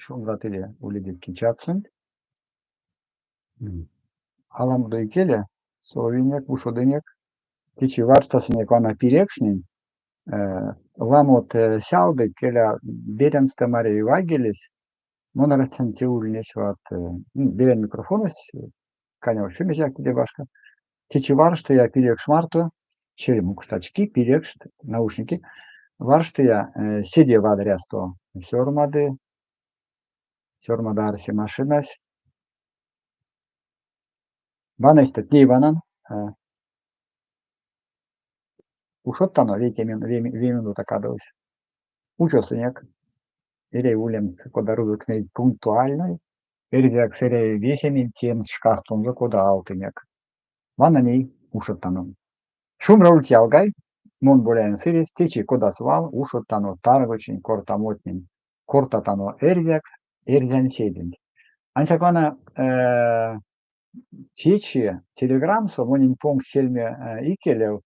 Шумбрат иля уледе чатсонть. Аламодо икеле совинек, ушодынек. Течи варштасынек вана пирекшнень. Ламот сялдыть, келя, беряньстэ маряви вайгелесь. Мон арсян, те ульнесь вот берянь микрофонось, каня вообще мезеяк теде башка. Течи варштыя пирекш марто, черемукшт очки, пирекшт, наушники. Варштыя седе вадрясто сёрмады, сёрмады арсемашинась. Вана истя, ней ванан. Ушодтано вейке ве минута кадовсь. Учосынек. Эряви улемс, кода рузокс мерить, пунктуальной. Эрзякс эряви весементь теемс шкастонзо, кода алтынек. Вана ней ушодтано. Шумбра ульть, ялгай! Мон Боляень Сыресь, течи, кода свал, ушодтано таргочинь кортамотнень. Кортатано эрзякс, эрзянседенть. Ансяк вана течи Телеграмсо монень понгсь сельме икелев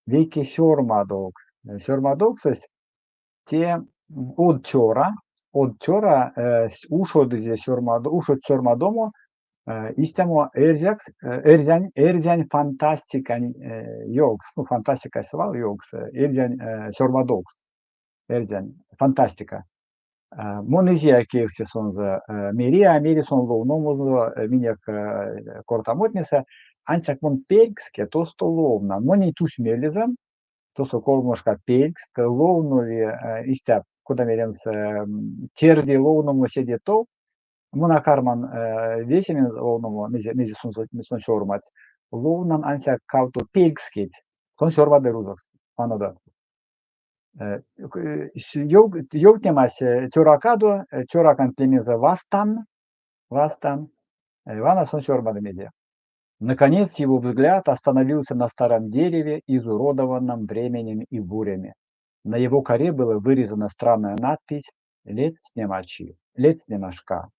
вейке сёрмадовкс. Сёрмадовксось те од цёра, од цёра ушодызе сёрмадо, ушодсь сёрмадомо истямо эрзякс, эрзянь, эрзянь фантастикань ёвкс, ну, фантастикась свал ёвкс, эрзянь сёрмадовкс, эрзянь фантастика. Мон эзия кевкстя сонзэ, мери, а мери сон ловномозо минек кортамотнесэ, ансяк мон пелькске тосто ловнан. Монень тусь мелезэм, тосо колмошка пелькст, ловнови истя, кода меремс, терди ловномо седе тов. Мон а карман весемень ловномо, мезе, мезе сонзэ сон сёрмадсь. Ловнан ансяк кавто пелькскеть, сон сёрмады рузокс. Ванодо. Ёвтнемась цёракадо, цёраканть лемезэ Вастан, Вастан. Вана сон сёрмады мезе. Наконец его взгляд остановился на старом дереве, изуродованном временем и бурями. На его коре была вырезана странная надпись «Ледстнема чи, ледстнема шка».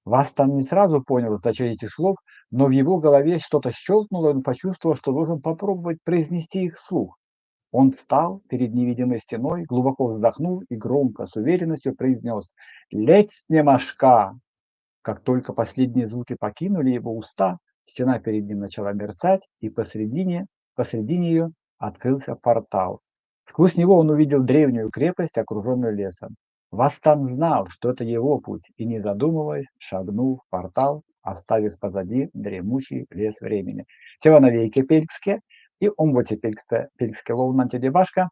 Вастан не сразу понял значение этих слов, но в его голове что-то щелкнуло, и он почувствовал, что должен попробовать произнести их вслух. Он встал перед невидимой стеной, глубоко вздохнул и громко, с уверенностью произнес «Ледстнема шка!». Как только последние звуки покинули его уста, стена перед ним начала мерцать, и посредине ее открылся портал. Сквозь него он увидел древнюю крепость, окруженную лесом. Вастан знал, что это его путь, и, не задумываясь, шагнул в портал, оставив позади дремучий лес времени. Те вана вейке пелькске, и омбоце пелькстэ, пелькске ловнан теде башка,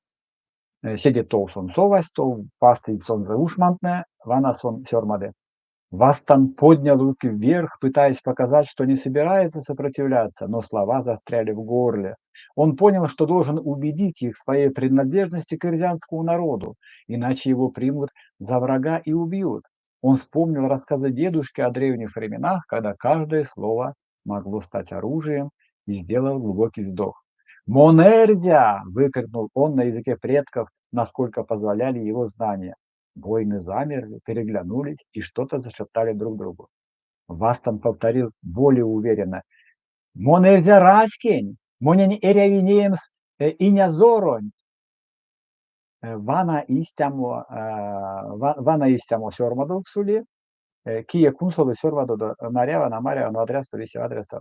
седе тов сон совась, тов вастызь сонзэ ушмантнэ, вана сон сёрмады. Вастан поднял руки вверх, пытаясь показать, что не собирается сопротивляться, но слова застряли в горле. Он понял, что должен убедить их в своей принадлежности к эрзянскому народу, иначе его примут за врага и убьют. Он вспомнил рассказы дедушки о древних временах, когда каждое слово могло стать оружием, и сделал глубокий вздох. «Мон эрзя!» – выкрикнул он на языке предков, насколько позволяли его знания. Воины замерли, переглянулись и что-то зашептали друг другу. Вастан повторил более уверенно. «Мон эрзя раськень! Монень эряви неемс инязоронть!» Вана истямо, вана истямо сёрмадовкс ули. Кие кунсолы сёрмадодо маряван, а маряван вадрясто, весе вадрясто.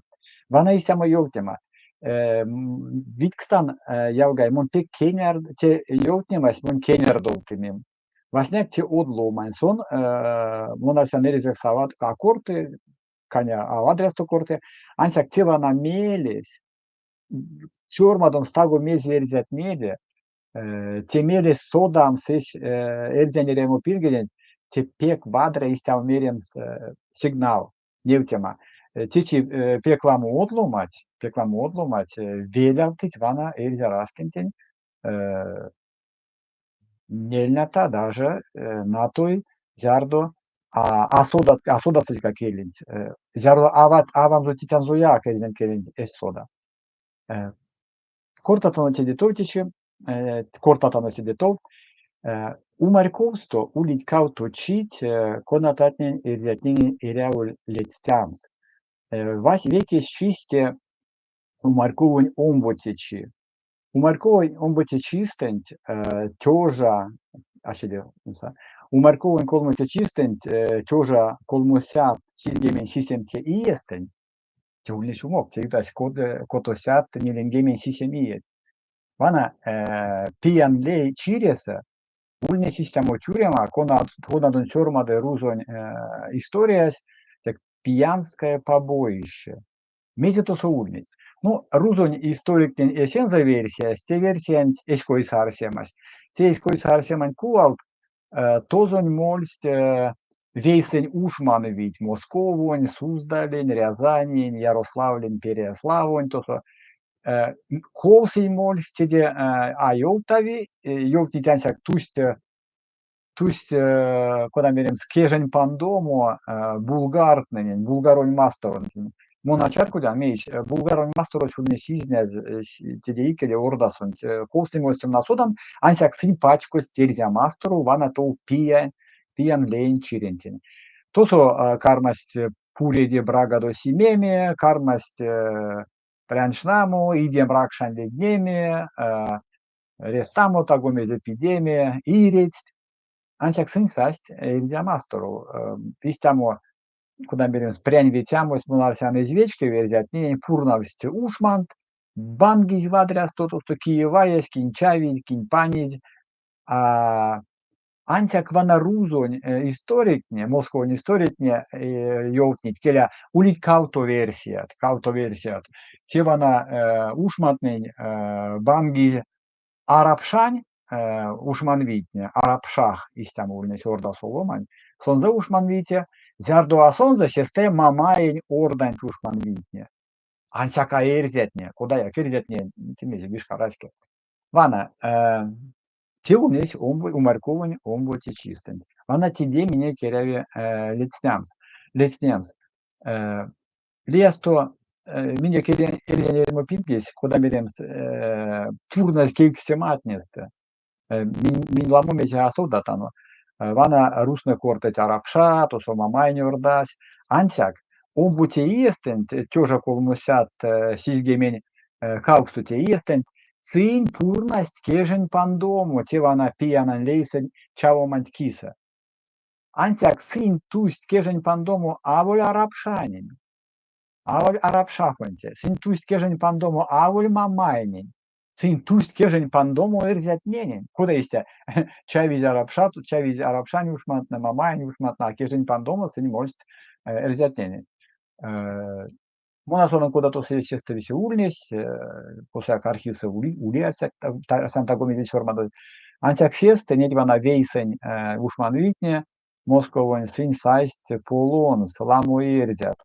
Вана истямо ёвтнема. Видькстан, ялгай, мон пек кеняр, те ёвтнемась монь кенярдовтымим. Васняяк те од ломань. Сон, мон арсян, эрзякс а корты, каня а вадрясто корты, ансяк те вана мелесь, сёрмадомс таго мезе эрзятнеде, те мелесь содамс эсь эрзянь эрямо пингеденть, те пек вадря истя меремс сигнал, невтема. Течи пек ламо од ломанть, пек ламо од ломанть велявтыть вана эрзя раськентень, нельнята даже натой, зярдо а содат, а содасызькак келенть, зярдо ават аванзо тетянзояк эрзянь келенть эзть сода. Кортатано теде тов течи, кортатано седе тов. Умарьковсто улить кавто чить, конататнень эрзятненень эряволь ледстямс. Вейкесь чись те умарьковонь омбоце чи. Умарьковонь омбоце чистэнть тёжа, а седе. Умарьковонь колмоце чистэнть 1397 иестэнть, те ульнесь умок, те ютась 647 иеть. Вана Пиян лей чиресэ ульнесь истямо тюрема, конадонть сёрмады рузонь историясь, те Пиянское побоище. Мезе тосо ульнесь? Ну, рузонь историктнень эсензэ версиясь, те версиянть эсь койсэ арсемась. Те эсь койсэ арсеманть кувалт тозонь мольсть вейсэнь ушман вийть Московонь, Суздалень, Рязанень, Ярославлень, Переяславонь тосо. Ков сынь мольсть, теде а ёвтави, ёвтнить ансяк тусть, кода меремс, кежень пандомо булгартнэнень, булгаронь масторонтень. Мон а чарькодян, мейсь булгаронь масторось ульнесь изнязь теде икеле ордасонть. Ков сынь мольсть, а содан, ансяк сынь пачкодсть эрзя масторов, вана тов Пиян леень чирентень. Тосо кармасть пуреде брагадо симеме, кармасть прянь шнамо, идем ракшань леднеме, рестамо таго мезе пидеме, иредсть. Ансяк сынь састь эрзя масторов. Истямо, кода меремс, прянь ветямось, мон арсян, эзь вечкеве эрзятненень, пурнавсть ушмант, бангизь вадрясто тосто кие ваясь, кинь чавизь, кинь панизь. А ансяк вана рузонь историктне, московонь историктне ёвтнить, келя, улить кавто версият, кавто версият. Те вана ушмантнэнь бангизь арапшань ушманвийтне, арапшах истямо ульнесь ордасо ломань, сонзэ ушманвийтне, зярдо а сонзэ, сестэ Мамаень орданть ушманвийтне. Ансяк а эрзятне, кодаяк эрзятне, те мезе, вишка раське. Вана, те ульнесь умарьковонь омбоце чистэнть. Вана теде минек эряви ледстнемс. Ледстнемс. Лиясто минек эрзянь эрямопингесь, кода меремс, пурназь кевкстематнестэ. Минь ламо мезе а содатано. Вана рузтнэ кортыть арапша, тосо Мамай ордась. Ансяк омбоце иестэнть, 1378 иестэнть, сынь пурнасть кежень пандомо те вана Пиянань лейсэнть чавоманть кисэ. Ансяк сынь тусть кежень пандомо аволь арапшанень, аволь арапшахоньте, сынь тусть кежень пандомо аволь Мамайнень, сынь тусть кежень пандомо эрзятненень. Кода истя? Чавизь арапшат, чавизь арапшань ушмантнэ, Мамаень ушмантнэ, а кежень пандомо сынь мольсть эрзятненень. Мон а содан, кода тосо сестэ весе ульнесь, косояк архивсэ ули арсян таго мезе сёрмадозь. Ансяк сестэ неть вана вейсэнь ушманвийтне Московонь сынь сайсть полонс ламо эрзят.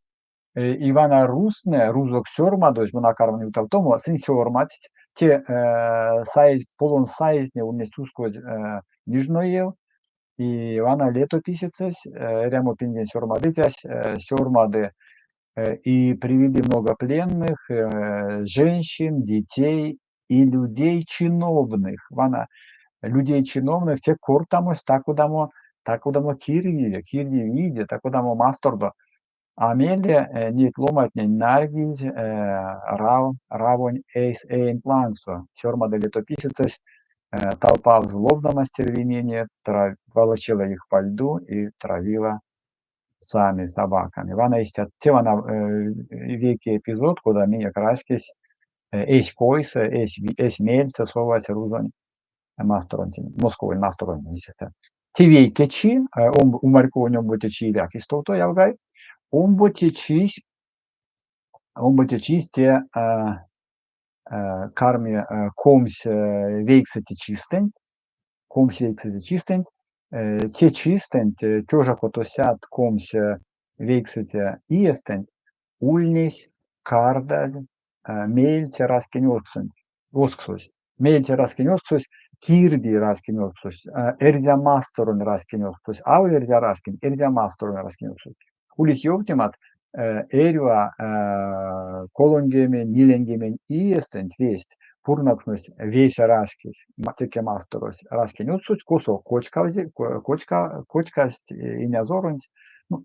И вана рузтнэ, рузокс сёрмадозь, мон а карман ютавтомо, сынь сёрмадсть, те саезь, полонс саезтне ульнесть ускозь Нижноев, и вана летописецэсь, эрямопингень сёрмадыцясь, сёрмады: и привели много пленных, женщин, детей и людей чиновных. Вана людей чиновных те кортамось та-кодамо кирдиве, кирдивийде, та-кодамо мастордо. А мейле неть ломантнень нарьгизь Рав, Равонь эенть лангсо. Сёрмады летописецэсь: толпа в злобном остервенении волочила их по льду и травила псами, собаками. Вана истя те вана вейке эпизод, кода минек раськесь эсь койсэ, эсь мельсэ совась рузонь масторонтень, Московонь масторонтень сестэ. Те вейке чи, умарьковонь омбоце чи иляк истовто, ялгай. Омбоце чись те карми 29 чистэнть, 29 чистэнть, те чистэнть, 1629 иестэнть ульнесь кардазь меельце раськень озксось. Меельце раськень озксось, кирди раськень озксось, эрзя масторонь раськень озксось, аволь эрзя раськень, эрзя масторонь раськень озксось. Улить ёвтнемат, эрьва 34 иестэнть весть пурнавкшнось весе раськесь, теке масторось, раськень озксось, косо кочкасть инязоронть, ну,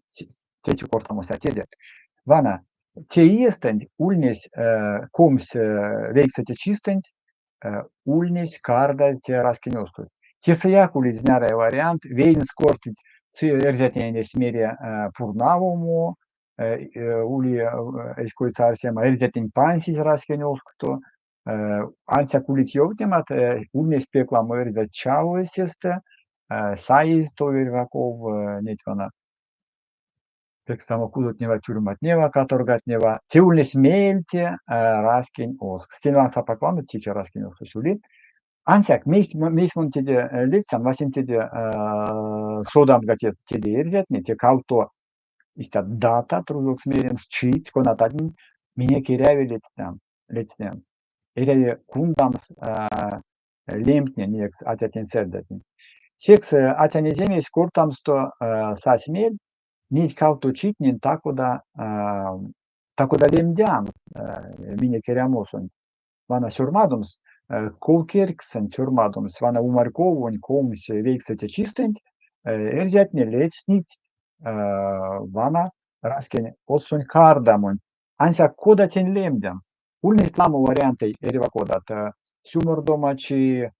течи кортамось а теде. Вана, те иестэнть ульнесь 29 чистэнть ульнесь кардазь те раськень озксось. Тесэяк улить знярыя вариантт, веенст кортыть эрзятненень эзть мере пурнавомо, ули эсь койсэ арсема, эрзятнень пансизь раськень озксто, ансяк улить ёвтнемат, ульнесть пек ламо эрзят чавозь сестэ, саизь тов эрьва ков, неть вана пекстамо кудотнева, тюрьматнева, каторгатнева. Те ульнесь меельце раськень озкс. Тень лангс апак вано, течи раськень озксось ули. Ансяк мейс, мейс мон теде ледстян, васенцеде содамга теде эрзятне, те кавто истят датат, рузокс меремс, чить, конататнень минек эряви ледстнемс. Ледстнемс. Эряви кундамс лемтнень, минек атятнень-сэрдятнень. Секс Атянь Эземесь кортамсто сась мель неть кавто читнень та-кода та-кода лемдямс минек эрямосонть. Вана сёрмадомс ковкерьксэнть сёрмадомс, вана умарьковонь 29-це чистэнть эрзятне ледстнить вана раськень озксонь кардамонть. Ансяк кода тень лемдямс? Ульнесть ламо вариантт эрьва кодат: сюмордома чи,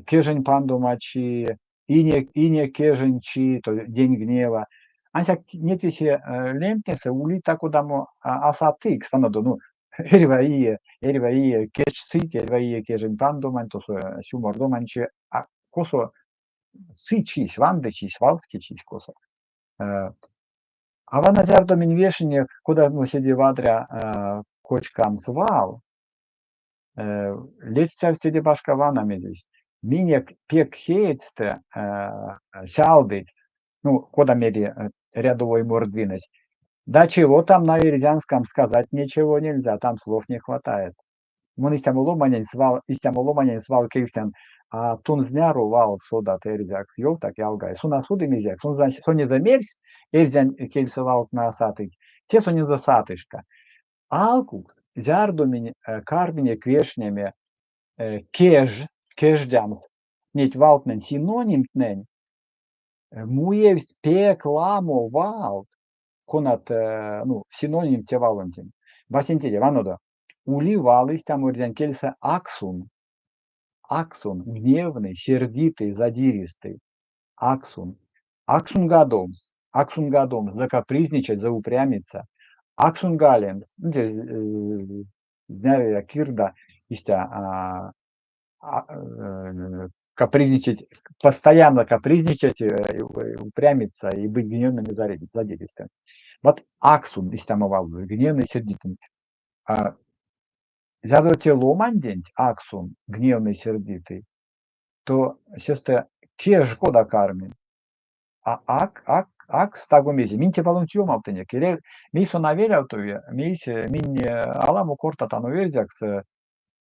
кежень пандома чи, ине, ине кежень чи, то день гнева. Ансяк неть весе лемтнесэ ули та-кодамо асатыкс, ванодо, ну, эрьва ие, эрьва ие кежсить, эрьва ие кежень пандомань, тосо сюмордомань чи, а косо сы чись, ванды чись, валске чись косо. А вана зярдо минь вешинек, кодамо седе вадря кочкамс вал, ледстявсь теде башка вана мезесь. Минек пек сеедьстэ сялдыть, ну, кода мери рядовой мордвинэсь, да чего там на эрзянском сказать ничего нельзя, там слов не хватает. Мон истямо ломанень свал, истямо ломанень свал кевкстян, а тон зняро вал содат эрзякс, ёвтак ялгай. Сон а соды мезеяк, сон, сонензэ мерсь, эрзянь кельсэ валтнэ а сатыть, те сонензэ сатышка. Алкукс, зярдо минь карминек вешнеме кеж, кеждямс неть валтнэнь синонимтнень, муевсть пек ламо валт, конат, ну, синоним те валонтень. Васенцеде, ванодо, ули вал истямо эрзянь кельсэ аксун. Аксун, гневный, сердитый, задиристый. Аксун. Аксунгадомс, аксунгадомс, закапризничать, заупрямиться. Аксунгалемс, ну, те знярыя кирда, истя, капризничать, постоянно капризничать, упрямиться и быть гневным и задиристым. Вот аксун, истямо вал, гневный, сердитый. Зярдо те ломанденть аксун, гневный, сердитый, то сестэ кеж кода карми? А ак, ак, акс таго мезе? Минь те валонть ёмавтынек. Мейс сон а велявтови, мейс минь аламо кортатано эрзякс,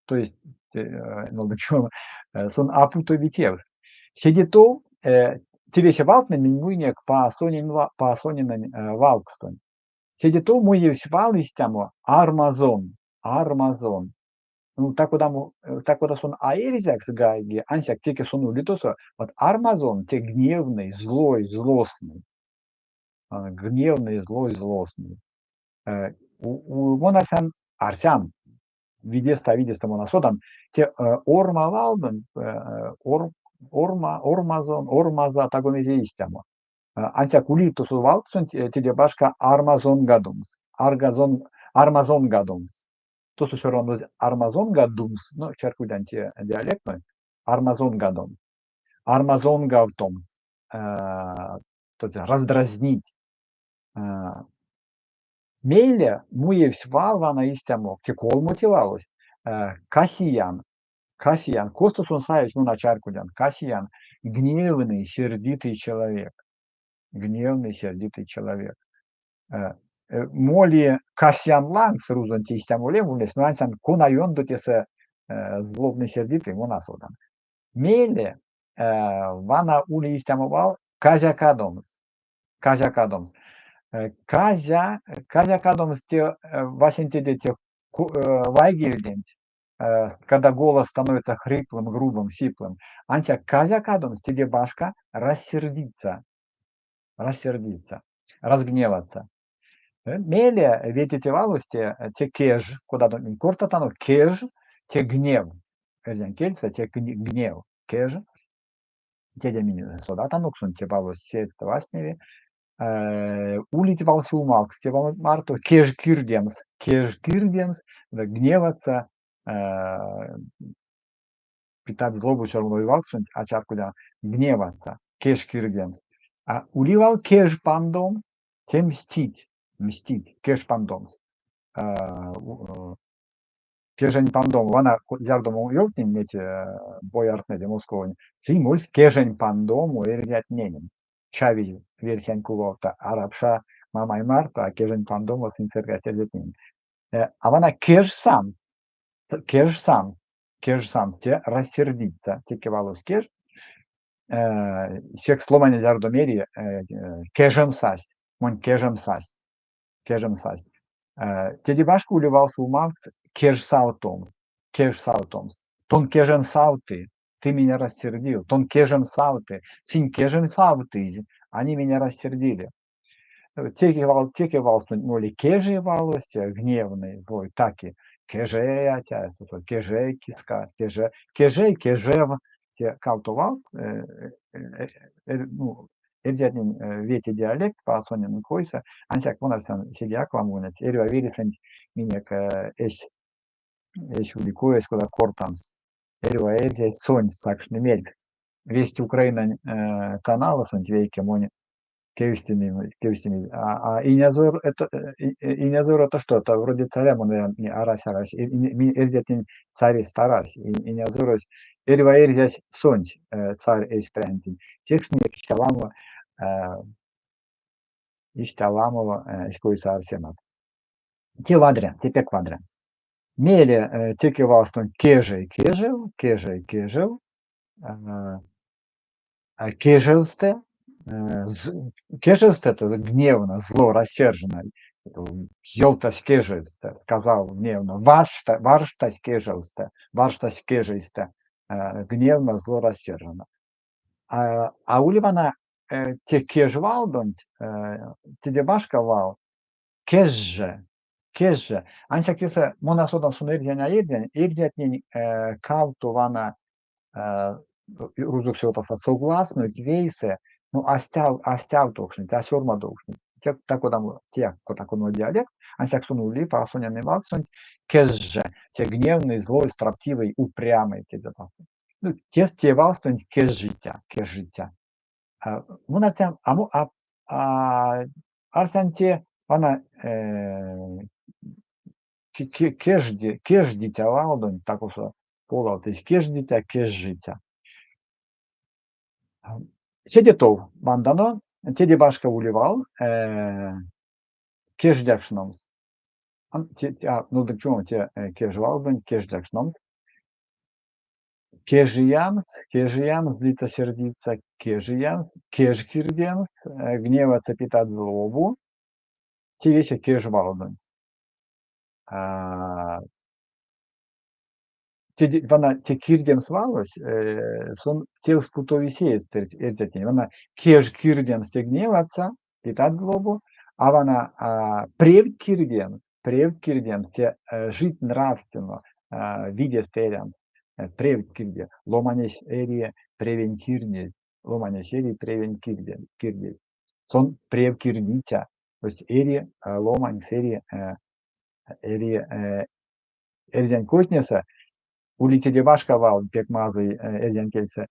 то есть сон а путови тевс. Седе тов те весе валтнэ минь муинек Паасонинэнь валкстонть. Седе тов муевсь вал истямо армазон, армазон. Ну, та-кодамо, та-кода сон а эрзякс гайги, ансяк теке сон ули тосо, вот армазон те гневный, злой, злостный. Гневный, злой, злостный. Мон арсян, арсян, видестэ, видестэ мон а содан, те орма валдонть, ор, орма, ормазон, ормаза, таго мезе истямо. Ансяк ули тосо валксонть теде башка армазонгадомс, аргазон, армазонгадомс. Тосо сёрмадозь армазонгадумс, ну, чарькодян те диалектной, армазонгадомс, армазонгавтомс, раздразнить. Мейле муевсь вал вана истямо, те колмо те валось, касиян, касиян, косто сон саевсь, мон а чарькодян, касиян, гневный, сердитый человек, гневный, сердитый человек. Моли Касьян лангс рузонь те истямо лем ульнесь, но ансяк кона ёндо тесэ злобный, сердитый, мон а содан. Мейле вана ули истямо вал казякадомс, казякадомс. Казя, казякадомс те васенцеде те вайгельденть, когда голос становится хриплым, грубым, сиплым. Ансяк казякадомс теде башка рассердиться, рассердиться, разгневаться. Мейле ветеце те валось те кеж, кода минь кортатано, кеж, те гнев. Эрзянь кельсэ те гнев, кеж. Теде минь содатанок, сон те валось сеедьстэ вастневи. Улить валсюлмавкст те валонть марто: кеж кирдемс, кеж кирдемс, гневаться, питать злобу сёрмадови валкссонть, а чарькодян, гневаться, кеж кирдемс. А ули вал кеж пандомс, те мстить, мстить, кеж пандомс. Кежень пандомо. Вана зярдо мон ёвтнинь неть бояртнэде Московонь, сынь мольсть кежень пандомо эрзятненень. Чавизь версиянь кувалт Арапша Мамай марто, а кежень пандомо сынь сыргасть эрзятненень. А вана кеж самс, кеж самс, кеж самс, те рассердиться, теке валось кеж. Секс ломанесь зярдо мери кежем сась, монь кежем сась, кежем сась. Теде башка ули валсюлмавкс кеж савтомс, кеж савтомс. Тон кежем савты, ты меня рассердил, тон кежем савты, сынь кежем савтызь, они меня рассердили. Теке валстонть моли кежей валось, гневный, злой, таки. Кежей атясь, кежей кискась, кеже, кежей, кежев, те кавто валт, ну, эрзятнень вете диалект Паасонянь койсэ, ансяк мон арсян седеяк ламо, эрьва велесэнть минек эсь эсь ули коесь, кода кортамс. Эрьва эрзясь сонсь сакшны мель. Весть Украинань каналасонть вейке монь кевстимим, кевстимим, а инязор это, инязор это что? Это вроде царя мон не арась, арась. Эрзятнень царесь арась. Инязорось эрьва эрзясь сонсь царь эсь прянтень. Секс истя ламо истя ламо эсь койсэ арсемат. Те вадря, те пек вадря. Мейле теке валстонть кежей кежев, кежей кежев, кежевстэ, кежевстэ это гневно, зло, рассерженно. Ёвтась кежевстэ, сказал гневно, варшта, варштась кежевстэ, варштась кежейстэ, гневно, зло, рассерженно. А ули вана те кеж валдонть, теде башка вал, кежже, кежже. Ансяк тесэ мон а содан сон эрзянь а эрзянь, эрзятнень кавто вана рузокс ёвтаса согласнойть вейсэ, ну, а стявтокшныть, а сёрмадокшныть. Те кодамо те кодамо диалект, ансяк сон ули Паасонянь валсонть кежже, те гневный, злой, строптивый, упрямый теде. Ну, те валстонть кежжитя, кежжитя. Мон арсян, а арсян те вана кежди, кеждитя валдонть такосо полавтызь кеждитя, кежжитя. Седе тов вантано, теде башка ули вал, кеждякшномс. Ну, чумо те кеж валдонть кеждякшномс. Кежиямс, кежиямс, злиться, сердиться, кежиямс, кеж кирдемс, гневаться, питать злобу. Те весе кеж валдонть. Те вана те кирдемс валось, сон тевс путови сеедьстэ эрзятнень. Вана кеж кирдемс те гневаться, питать злобу, а вана превть кирдемс, превть кирдемс, те жить нравственно, видестэ эрямс, превть кирде. Ломанесь эри превень кирдезь, ломанесь эри превень кирдезь. Сон прев кирдиця, то есть эри ломань, эри эри эрзянь койтнесэ ули теде башка вал пек мазый эрзянь кельсэ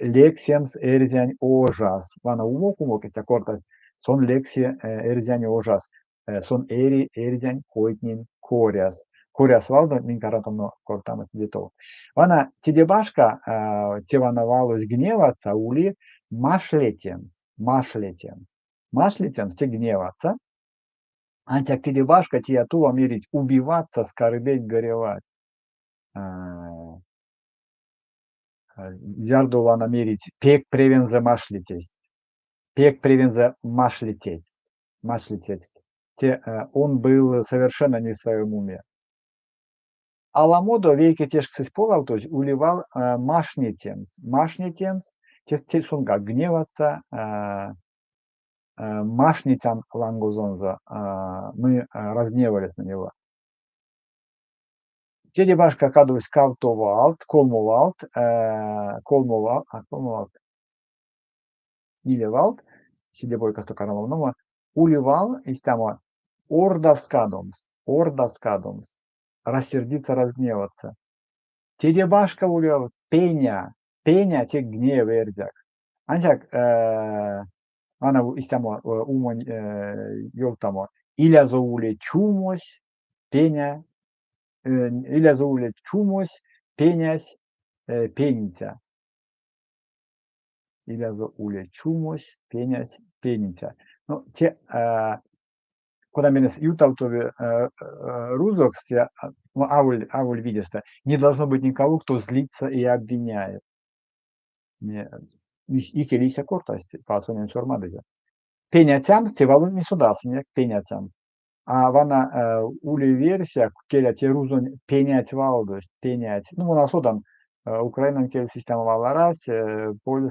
лексемс эрзянь ожас. Вана умок умок истя кортасть, сон лекси эрзянь ожас, сон эри эрзянь койтнень коряс. Коряс валдонть минь карматано кортамо седе тов. Вана теде башка те вана валось гневаться ули машлетемс, машлетемс. Машлетемс те гневаться. Ансяк теде башка тия тува мерить убиваться, скорбеть, горевать. Зярдо вана мерить пек превензэ машлетесть, пек превензэ машлететь, машлететь. Те он был совершенно не в своем уме. Аламодо вейке тешксэсь полавтозь ули вал машнетемс. Машнетемс, те сонгак гневаться, машнетян лангозонзо, мы разгневались на него. Теде башка кадовсть кавто валт, колмо валт, колмо валт, а колмо валт, ниле валт, седе бойкасто карман ловномо, ули вал истямо ордаскадомс, ордаскадомс, рассердиться, разгневаться. Теде башка ули пеня, пеня те гнев эрзякс. Ансяк вана истямо умонь ёвтамо: илязо уле чумось, пеня, илязо уле чумось, пенясь, пениця. Илязо уле чумось, пенясь, пениця. Ну, те, кода меремс ютавтови рузокс, те, ну, аволь видестэ. Не должно быть никого, кто злится и обвиняет. Не, икеле истя кортасть, Паасонен сёрмадызе. Пеняцямс те валонть минь содасынек, пеняцямс. А вана ули версия, келя те рузонь пенять валдость, пенять. Ну, мон а содан, украинань кельсэ истямо вал арась,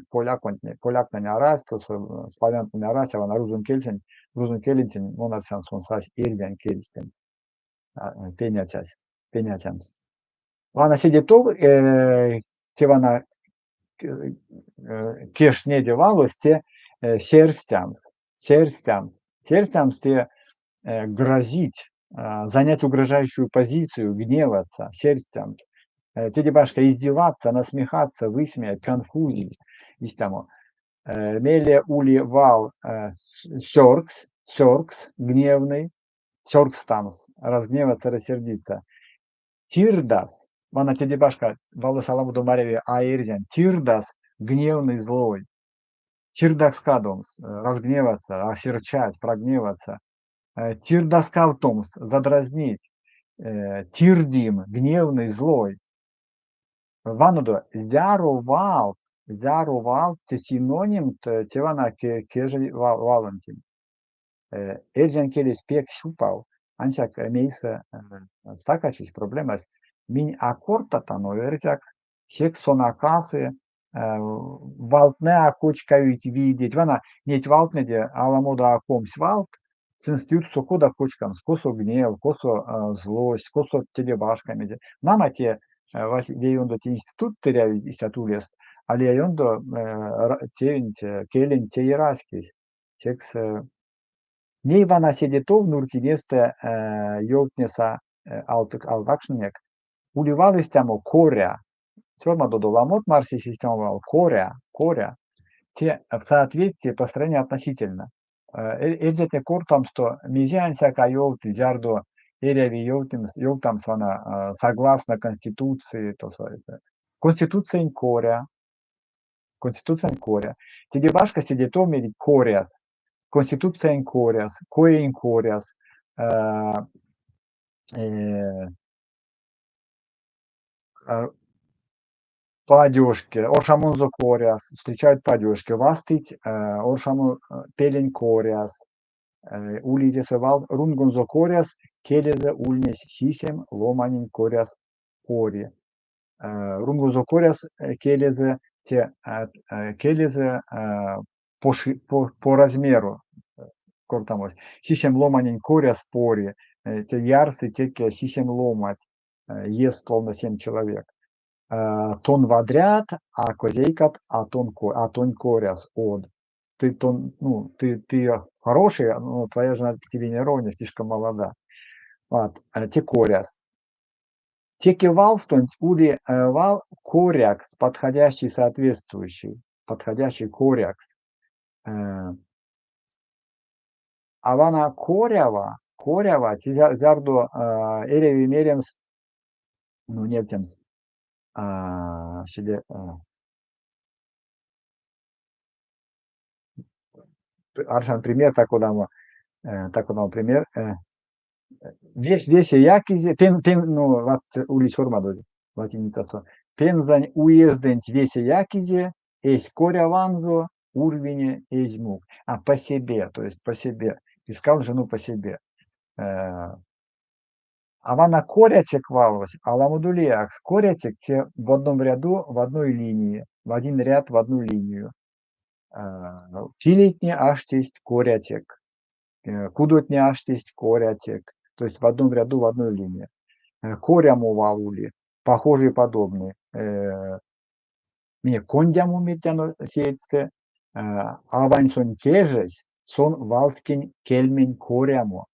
поляконть, поляктнень арась, тосо славянтнэнь арась, а вана рузонь кельсэнть, рузонь келентень, мон арсян, сон сась эрзянь кельстэнть. Пеняцясь, пеняцямс. Вана седе тов, те вана кежтнеде валось, те серстямс, серстямс. Серстямс те грозить, занять угрожающую позицию, гневаться, серстямс. Теде башка издеваться, насмехаться, высмеять, конфузить. Истямо. Мейле ули вал сёркс, сёркс, гневный, сёркстамс, разгневаться, рассердиться. Тирдас, вана теде башка валось аламодо маряви а эрзянь. Тирдас, гневный, злой. Тирдакскадомс, разгневаться, осерчать, прогневаться. Тирдаскавтомс, задразнить. Тирдим, гневный, злой. Ванодо, зяро вал, зяро вал, те синоним, те вана кежей валонтень. Эрзянь келесь пек сюпав, ансяк мейсэ стакачись, проблемась, минь а кортатано эрзякс, секс сон а касы, валтнэ а кочкавить видеть. Вана неть валтнэде аламодо а 20 валт, сынст ютксо кода кочкамс, косо гнев, косо злость, косо теде башка мезе. Нама, те ве ёндо те институтт эрявить истят улест, а лия ёндо тевенть, келенть теи раськесь. Секс ней вана седе тов нурькинестэ ёвтнеса алтакшнынек. Ули вал истямо коря. Сёрмадодо ламот марсесть истямо вал коря, коря. Те в соответствии, построение относительно. Эрзятне кортамсто мезе ансяк а ёвтыть, зярдо эряви ёвтемс, ёвтамс вана согласно конституции, тосо Конституциянь коря, Конституциянь коря. Теде башка седе тов мерить коряс, Конституциянь коряс, коень коряс, по одежке, оршамонзо коряс, встречают по одежке, вастыть оршамо пелень коряс, ули тесэ вал рунгонзо коряс, келезэ ульнесь сисем ломанень коряс ори. Рунгонзо коряс келезэ, те келезэ по размеру кортамось. Сисем ломанень коряс пори, те ярсы теке сисем ломать, ест словно семь человек. Тон вадрят, а козейкат, а тонь коряс од. Ты, тон, ну, ты хороший, но твоя жена тебе не ровня, слишком молода. Вот, те коряс. Теке валстонть ули вал корякс, подходящий, соответствующий, подходящий корякс. А вана корява, корява, зярдо эряви меремс, ну, невтемс, седе, арсян пример та-кодамо, та-кодамо пример. Весе якизе, пен, пен, ну, ули сёрмадозь латиницасо. Пензань уездэнть весе якизе, эсь коряванзо урьвине эзь мук. А по себе, то есть по себе. Искал жену по себе. А вана корячек валось, аламодо лиякс. Корячек те в одном ряду, в одной линии, в один ряд, в одну линию. Килейтне аштесть корячек, кудотне аштесть корячек, то есть в одном ряду, в одной линии. Корямо вал ули, похожий, подобный. Минек кондямо мертяно сеедьстэ. Авань сон кежесь, сон валскень кельмень корямо.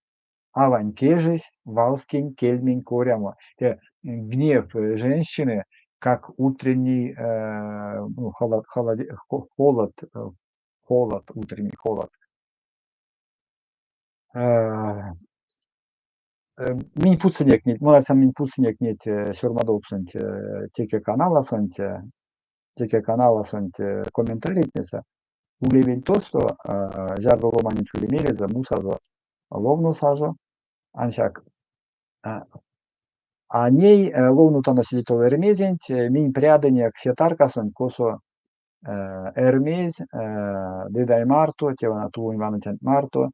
Авань кежесь, валскень кельмень корямо. Те гнев женщины, как утренний ну, холод, холод, холод, холод, утренний холод. Минь путсынек неть, мон арсян, минь путсынек неть сёрмадовксонть теке каналасонть, теке каналасонть комментарийтнесэ. Улевель тосто, зярдо ломаненть ули мелезэ, мусазо, ловносазо. Ансяк а ней ловнутано седе тов Эрьмезенть, минь прядынек се таркасонть, косо Эрьмезь дедай марто, те вана тувонь ваныцянть марто,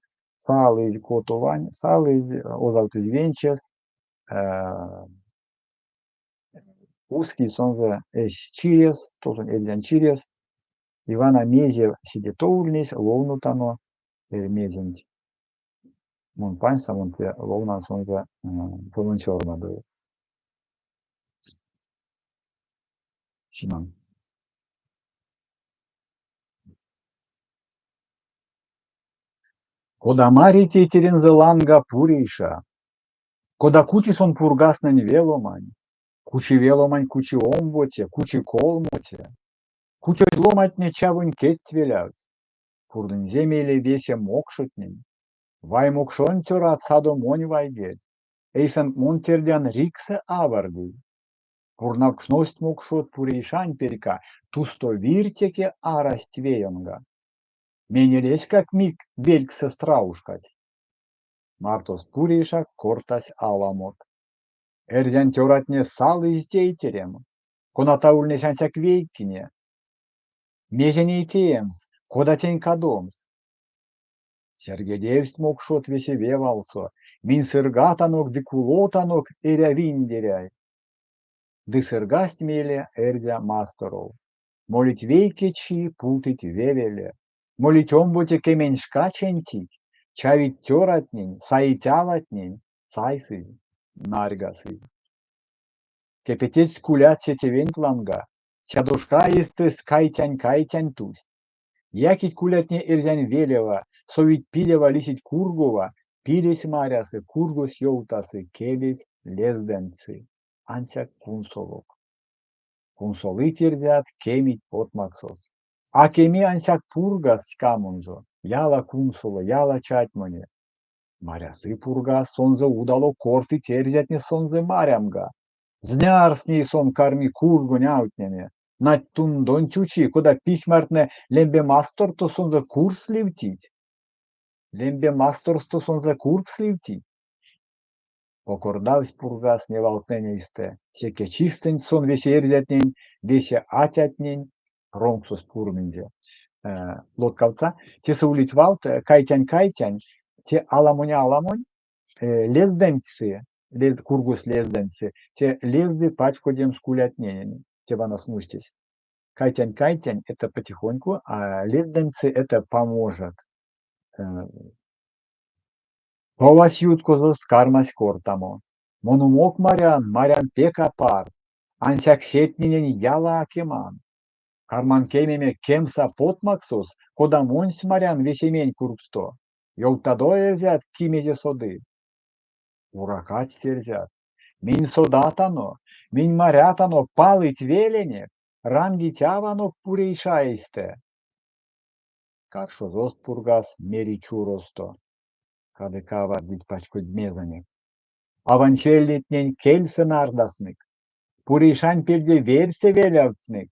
салызь Котовань, салызь, озавтызь венчес, ускизь сонзэ эсь чирес, тосонь эрзянь чирес. И вана мезе седе тов ульнесь, ловнутано Эрьмезенть. Мон паньса, мон те ловнан сонзэ, сон сёрмадови. Симан. Кода мари тейтерензэ ланга Пурейша, кода кучи сон Пургаснэнь ве ломань, кучи ве ломань, кучи омбоце, кучи колмоце. Кучозь ломантне чавонь кедть велявтсть. Пурнынзе мейле весе мокшотнень. Вай, мокшонь цёрат, садо монь вайгель. Эйсэнк мон тердян риксэ авардезь. Пурнавкшность мокшот Пурейшань перька, тусто вирь теке арасть ве ёнга. Менелеськак мик велькссэст раужкадсь. Мартост Пурейша кортась аламот. Эрзянь цёратне салызь тейтерем, коната ульнесь ансяк вейкине. Мезе ней теемс, кода тень кадомс? Серьгедевсть мокшот весе ве валсо: Минь сыргатанок ды кулотанок эрявиндеряй. Ды сыргасть мейле Эрзя масторов. Молить вейке чи, пултыть ве веле. Молить омбоце кеменьшка чентить, чавить цёратнень, саить аватнень, сайсызь, нарьгасызь. Кепететсть кулят се тевенть ланга, сядошка эйстэст кайтянь-кайтянь тусть. Якить кулятне эрзянь велева, совить пилева, лисить кургова, пилесь марясы, кургось ёвтасы, келесь лездэмсы. Ансяк кунсолок. Кунсолыть эрзят, кемить потмаксос. А кеми ансяк Пургаз ськамонзо, яла кунсолы, яла чатьмони. Марясы Пургаз, сонзэ удало кортыть эрзятне сонзэ марямга. Знярс ней сон карми кургонь автнеме? Нать тундонть учи, кода письмартнэ лембе масторсто сонзэ кургс ливтить? Лембе масторсто сонзэ кургс ливтить? Покордавсь Пургаз не валтнэнь эйстэ. Секе чистэнть сон весе эрзятнень, весе атятнень промксос пурнынзе. Лоткавтса. Тесэ улить валт кайтянь-кайтянь, те аламонь-аламонь лездэмсы, кургос лездэмсы, те лезды пачкодемс кулятненень, те вана смустесь. Кайтянь-кайтянь это потихоньку, а лездэмсы это поможет. Совась юткозост, кармась кортамо. Мон умок марян, марян пек апарт, ансяк сетненень яла а кеман. Карман кемеме, кемса потмаксос, кода монсь марян весементь кургсто. Ёвтадо, эрзят, ки мезе соды. Уракадсть эрзят. Минь содатано, минь марятано, палыть веленек, рангить аванок Пурейша эйстэ. Каршозост Пургаз мери чуросто. Кадык авардить пачкодьмезэнек. Авань сельметнень кельсэ нардасынек. Пурейшань пельде верьсэ велявтсынек.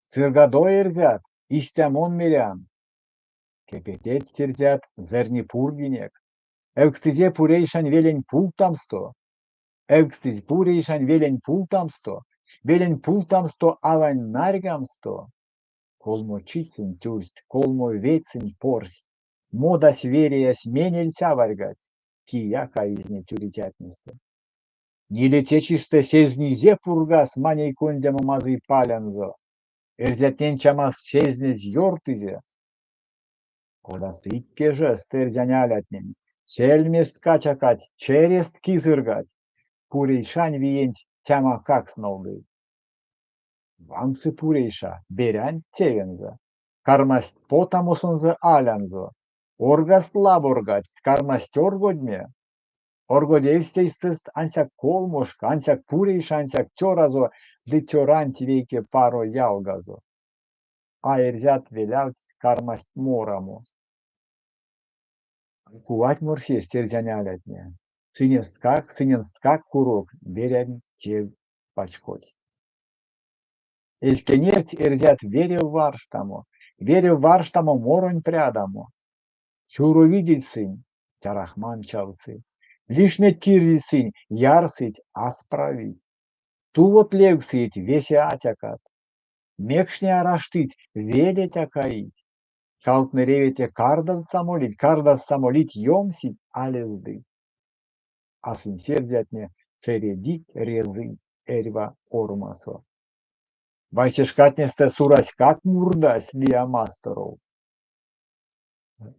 Сыргадо, эрзят, истя мон мерян. Кепететсть эрзят зэрни пурьгинекс. Эвкстызе Пурейшань велень пултамсто. Эвкстызь Пурейшань велень пултамсто, велень пултамсто авань нарьгамсто. Колмо чить сынь тюрсть, колмо веть сынь порсть. Модась вериясь, менельсь аварьгадсь. Кияк а изни тюрицятнестэ. Нилеце чистэ сезнизе Пургаз маней кондямо мазый палянзо. Эрзятнень чамас сезнезь ёртызе. Кода сыть кежест эрзянь алятнень, сельмест качакадсть, черест кизыргадсть. Пурейшань виенть тямакакс нолдызь. Вансы Пурейша — берянть тевензэ. Кармасть потамо сонзэ алянзо. Оргадсть-лаборгадсть, кармасть оргодеме. Оргодевсть эйстэст ансяк колмошка, ансяк Пурейша, ансяк цёразо ды цёранть вейке паро ялгазо. А эрзят велявтсть, кармасть морамо. А кувать морсесть эрзянь алятне, сыненсткак курок берянь тев пачкодсь. Эзть кенерть эрзят верев варштамо, верев варштамо моронь прядамо. Сюро видить сынь — цярахман чавсы. Лишметь кирдить сынь, ярсыть, а справить. Тувот левксыить весе атякат. Мекштне а раштыть, велеть а каить. Калтнэ-реветне кардазс а молить, кардазс а молить, ёмсить, а лездыть. А сынсь эрзятне сэредить-резыть эрьва ормасо. Вай, се шкатнестэ Сураськак мурдась лия масторов.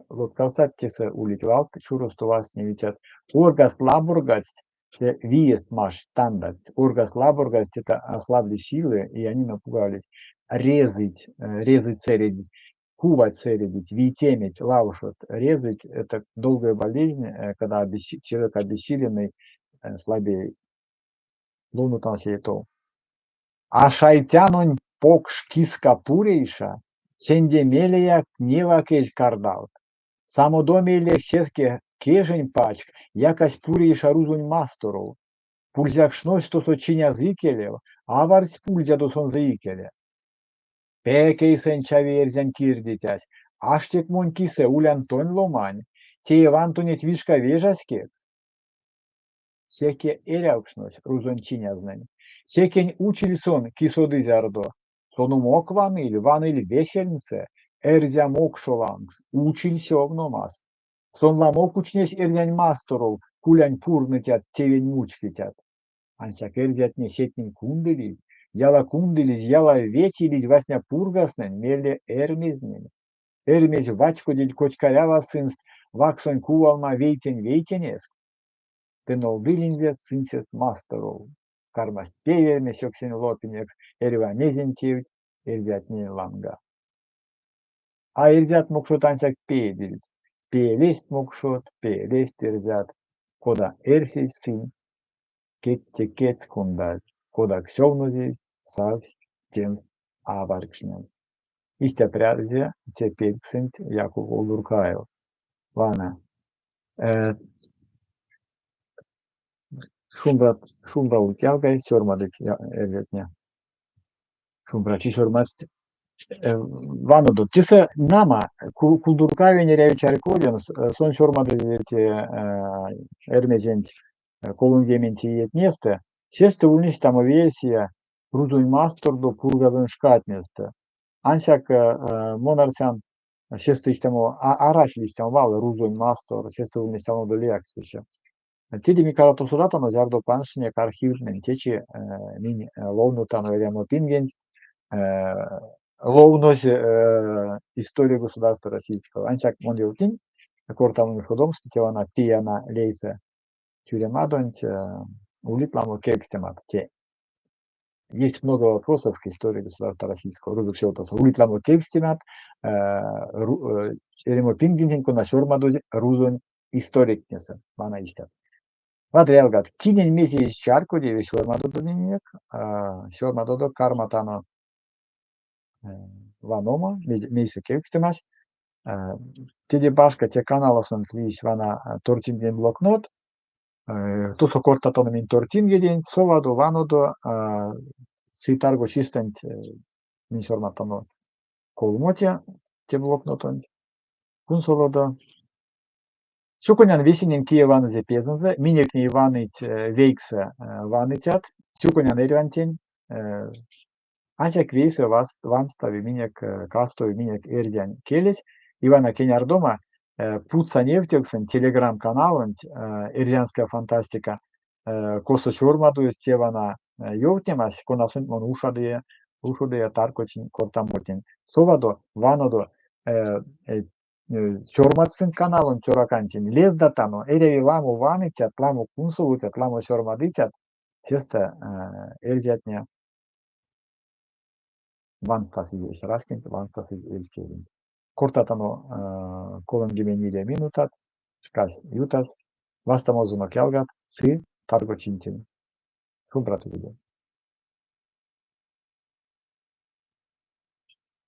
Лоткавтсак тесэ улить валт, чуросто вастневицят. Оргадсть-лаборгадсть, виест маштсть, тандадсть. Оргадсть-лаборгадсть — это ослабли силы, и они напугались. Резыть, резыть, сэредить, кувать сэредить, вийтеметь, лавшот. Резыть — это долгая болезнь, когда человек обессиленный, слабеет. Ловнотано седе тов. А шайтянонь покш киска Пурейша сенде мейлеяк невак эзь кардавт. Самодо мейле сеске кежень пачк якась Пурейша рузонь масторов. Пульзякшнось тосо чиняз икелев, авардсь пульзядо сонзэ икеле. Пек эйсэнь чави эрзянь кирдицясь, аштек монь кисэ, улян тонь ломань, тееван тонеть вишка вежаськекс. Секе эрявкшнось рузонь чинязнэнь, секень училь сон ки соды зярдо. Сон умок ваныль, ваныль ве сельмсэ, эрзя-мокшо лангс, училь сёвномаст. Сон ламо кучнесь эрзянь масторов кулянь пурныцят, тевень мучкицят. Ансяк эрзятне сетнень кундылизь, яла кундылизь, яла ветилизь васня Пургаснэнь, мейле Эрьмезнень. Эрьмезь вачкодиль кочкарява сынст ваксонь кувалма вейтень-вейтенеск ды нолдылинзе сынсест масторов. Кармасть певереме сёксень лопинекс эрьва мезень тевть эрзятнень ланга. А эрзят-мокшот ансяк пеедильть. Пеелесть мокшот, пеелесть эрзят, кода эрсесть сынь кедте кедьс кундазь, кодак сёвнозевсть, савсь тенст аварькшнемс. Истя прядызе те пельксэнть Яков Кулдуркаев. Вана. Шумбрат, шумбра ульть ялгай, сёрмадыть эрзятне. Шумбрачи сёрмадсть. Ванодо, тесэ нама, Кулдуркаевень эряви чарькодемс, сон сёрмадызе те Эрьмезенть 30 иетнестэ, сестэ ульнесь истямо версия рузонь мастордо Пургазонь шкатнестэ. Ансяк мон арсян, сестэ истямо арась истямо вал рузонь мастор, сестэ ульнесь аламодо лиякс весе. Теде минь кадовто содатано, зярдо панжсынек архивтнень, течи минь ловнотано эрямопингенть, ловнозь историю государства российского. Ансяк мон ёвтнинь, кортамонь ушодомсто, те вана Пияна лейсэ тюремадонть улить ламо кевкстемат. Те есть много вопросов к истории государства российского. Рузокс ёвтаса, улить ламо кевкстемат эрямопингентень, кона сёрмадозь рузонь историктнесэ. Вана истят. Вадря, ялгат, кинень мезе эзь чарькодеве, сёрмадодо миненек, сёрмадодо карматано ваномо, мейсэ кевкстемась. Теде башка те каналосонть лиссь вана Тортингень блокнот. Тосо кортатано минь Тортингеденть, совадо, ванодо, сы тарго чистэнть минь сёрмадтано колмо те блокнотонть. Кунсолодо. Сюконян весенень, кие ванызе пезэнзэ, минек ней ваныть вейксэ ваныцят. Сюконян эрьвантень. Ансяк вейсэ ванстови минек, кастови минек эрзянь келесь. И вана кенярдома путса невтевксэнть телеграм-каналонть Эрзянская фантастика, косо сёрмадозь те вана ёвтнемась, конасонть мон ушодыя, ушодыя таркочинь кортамотнень. Совадо, ванодо, сёрмадстынк каналонть цёракантень, лездатано, эряви ламо ваныцят, ламо кунсолыцят, ламо сёрмадыцят. Сестэ эрзятне ванстасызь эсь раськенть, ванстасызь эсь келенть. Кортатано 34 минутат, шкась ютась. Вастомозонок, ялгат, сы таргочинтень. Шумбрат уледе!